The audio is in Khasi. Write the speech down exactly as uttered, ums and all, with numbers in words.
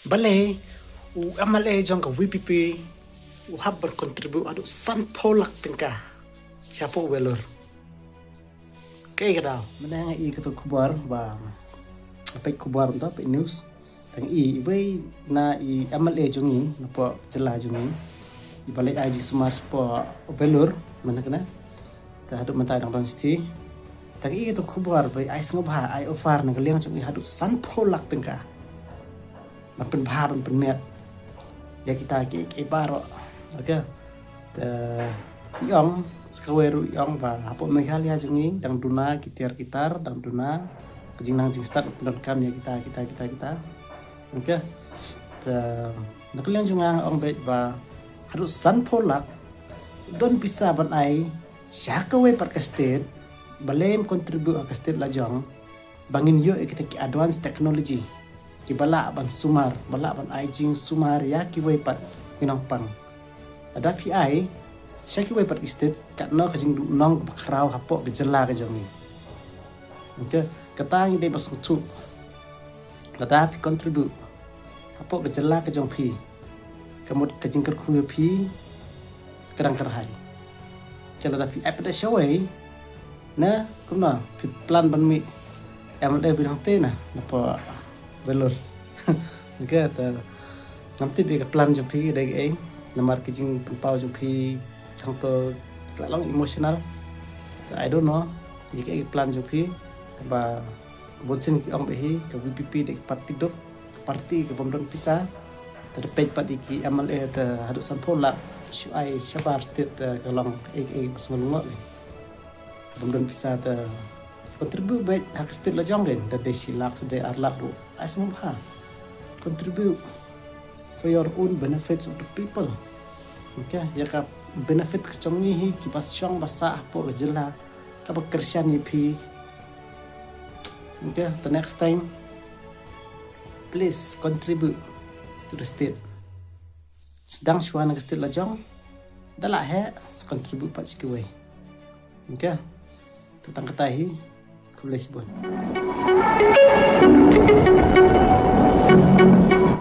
Balei u M L A jong ka V P P u hap ban contribute haduh sanphew lak tyngka shapoh Vellore. Kaei ka daw? Mynta nga i kato khubor ba, peit khubor mynta, peit news. Tang i, iwei na i M L A jong i napoh jylla jong i, iba leit ai jingsumar shapoh Vellore mynta kane. Te haduh mynta dang don shithi. Tang i kato khubor ba ai sngewbha, ai offer na ka liang jong i haduh sanphew lak tyngka. Ban pynbha, ban pynmiat ïa kita ki, ki baroh. Okay. Te i ong, sa kawei ruh i ong ba hapoh Meghalaya jong i dang duna ki tiar ki tar, dang duna ka jingnang jingstad ban pyndonkam ïa kita, kita, kita, kita. Okay. Te na ka liang jong nga, nga ong beit ba haduh sanphew lak don pisa ban ai sha kawei pat ka state, balei ym contribute ha ka state la jong, ba ngin ïoh ïa kita ki advanced technology kiba lah ban sumar, ba lah ban ai jingsumar ïa kiwei pat ki nongpang. Lada phi ai sha kiwei pat ki state, katno ka jingduhnong kaba khraw hapoh ka jylla ka jong i. Te kata ngi dei ban sngewthuh. Lada phi contribute hapoh ka jylla ka jong phi, ka mut ka jingkyrkhu ïa phi ka dang kyrhai. Te lada phi ai pat da shawei, na kumno phi plan ban mih M L A ba hangtei na, napoh Vellore. Okay, te ngam tip ïa ka plan jong phi dei kaei, namar ka jingpynpaw jong phi hangto ka la long emotional. Te I don't know ïa kaei ka plan jong phi, te ba bun sien ki ong beit hi ka V P P dei ka party duk, ka party kabym don pisa. Te da peit pat ïa ki M L A te haduh sanphew lak shu ai shabar state, te ka long kaei kaei ba sngewlyngngoh lei. Bym don pisa te contribute beit ha ka state la jong, dei da dei shi lak, dei ar lak ruh, ai sngewbha. Contribute for your own benefits of the people. Okay, ïa ka benefit ka jong ngi hi kiba shong ba sah hapoh ka jylla, kaba kyrshan ïa phi. Okay, the next time, please contribute to the state. Sdang shuwa na ka state la jong, da lah heh, sa contribute pat sha kiwei. Okay, te tang kata hi, khublei shibun.